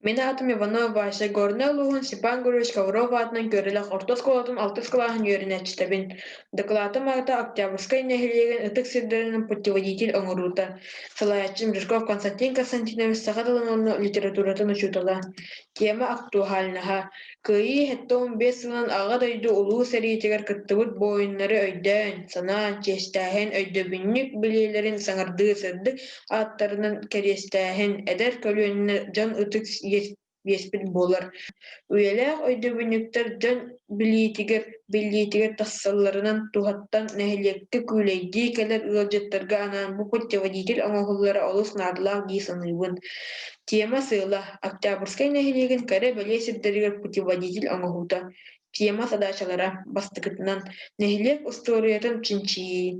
Мин аатым Иванов Вася, Горнай улууһун Степан Гурьевич Ковров аатынан Күөрэлэх орто оскуолатын алтыс кылааһын үөрэнээччитэбин. Дакылаатым аата Октябрьскай нэһилиэгин ытык сирдэринэн путеводитель оҥоруута. Салайааччым Жирков Константин Константинович саха тылын уонна литературатын учуутала. Тема актуальноһа: Кыайыы 75 сылынан Аҕа дойду Улуу сэриитигэр кыттыбыт буойуннары өйдөөн, санаан, чиэстээһин, өйдөбүнньүк билиэлэрин саҥардыы сырдык ааттарынан кэриэстээһин, эдэр көлүөнэ дьон ытык иэспит буолар. Үйэлээх өйдөбүнньүктэр дьон билиитигэр, биллиитигэр тахсалларынан туһаттан нэһилиэккэ күүлэйдии кэлэр ыалдьыттарга анаан бу путеводитель оҥоһуллара олус наадалаах дии саныыбын. Тема сыала: Октябрьскай нэһилиэгин кэрэ-бэлиэ сирдэригэр путеводитель оҥоһуута. Тема садаачалара: бастакытынан, нэһилиэк устуоруйатын чинчийии.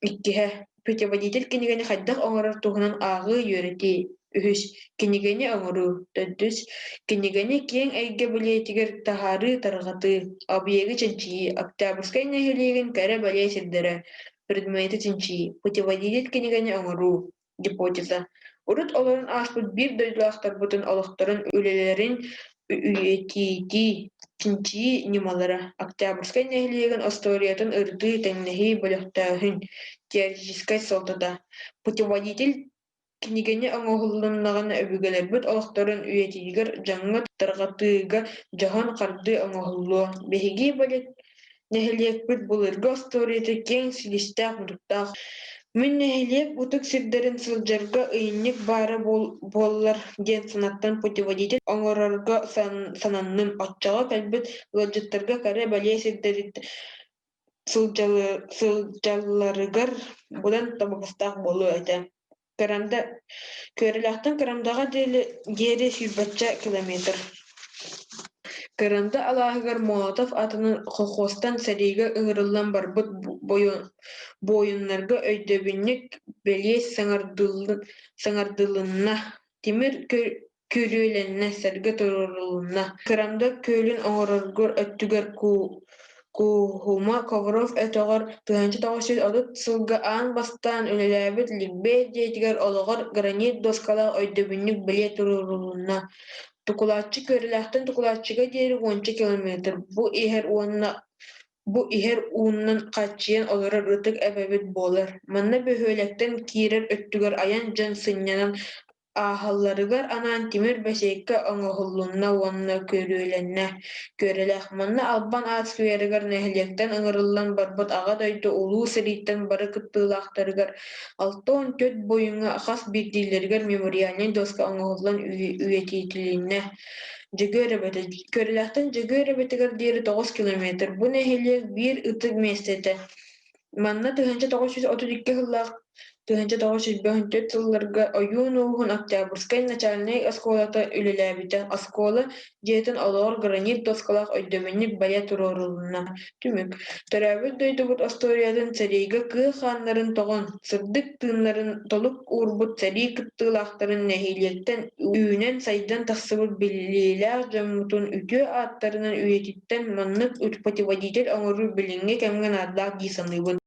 Иккиһэ, путеводитель кинигэни хайдах оҥорор туһунан ааҕыы, үөрэтии. Үһүс, кинигэни оҥоруу. Төрдүс, кинигэни киэҥ эйгэ билиэтигэр таһаарыы, тарҕатыы. Объегы чинчийии. Октябрьскай нэһилиэгин кэрэ-бэлиэ сирдэрэ. Предметы чинчийии. Путеводитель кинигэни оҥоруу. Гипотеза. Урут олорон ааспыт биир дойдулаахтарбытын олохторун, үлэлэрин үйэтитии, чинчийии ньымалара, Октябрьскай нэһилиэгин остуоруйатын ырытыы, тэҥнэһии, бөлөхтөөһүн, теоретическай суолтата. Путеводитель кинигэни оҥоһулуннаҕына өбүгэлэрбит олохторун үйэтигэр дьоҥҥо тарҕатыыга дьоһун хардыы оҥоһуллуо. Биһиги Нэһилиэкпит былыргы остуоруйата киэҥ силистээх-мутуктаах. Мин нэһилиэк ытык сирдэрин сылдьарга ыйынньык баара буоллар диэн санааттан путеводитель оҥорорго сананным. Оччоҕо кэлбит ыалдьыттарга кэрэ-бэлиэ сирдэри сылдьалларыгар быдан табыгастаах буолуо этэ. Кырамда Күөрэлээхтэн Кырамдаҕа диэри сүүрбэччэ километр. Кырамда алааһыгар Молотов аатынан колхозтан сэриигэ ыҥырыллан барбыт буойуннарга өйдөбүнньүк бэлиэ саҥардылынна, тимир Күрүөлэннэ, сэргэ туруорулунна. Кырамда күөлүн оҥорорго өттүгэр Кууһума Ковров өтөҕөр 1930 сылга аан бастаан үлэлээбит Ликбез дьиэтигэр олоҕор гранит дуоскалаах өйдөбүнньүк бэлиэ туруорулунна. Тукулааччы Күөрэлээхтэн Тукулааччыга диэри уонча километр. Бу иһэр уонна бу иһэр ууннан хааччыйан олорор ытык эбэбит буолар. Манна бөһүөлэктэн киирэр өттүгэр айан дьон сынньанан Ааһалларыгар анаан тимир бэсиэккэ оҥоһуллунна уонна күрүөлэннэ. Күөрэлээх манна Албан аат скверыгар нэһилиэктэн ыҥырыллан барбыт Аҕа дойду Улуу сэрииттэн бары кыттыылаахтарыгар 64 буойуҥҥа хас биирдиилэригэр мемориальнай доска оҥоһуллан үйэтитилиннэ. Дьөгүөр эбэтэ Күөрэлээхтэн Дьөгүөр эбэтигэр диэри 9 километр. Бу нэһилиэк биир ытык миэстэтэ. Манна 1932 сыллаах 1954 сылларга Ойуун ууһун Октябрьскай начальнай оскуолата үлэлээбитэ. Оскуола дьиэтин олоҕор гранит дуоскалаах өйдөбүнньүк бэлиэ туруорулунна. Түмүк. Төрөөбүт дойдубут остуоруйатын сэриигэ кыа хааннарын тоҕон, сырдык тыыннарын толук уурбут сэрии кыттыылаахтарын нэһилиэктэн үүнэн-сайдан тахсыбыт биллиилээх дьоммутун үтүө ааттарынан үйэтиттэн маннык путеводитель оҥоруу билиҥҥи кэмҥэ наадалаах дии саныыбын.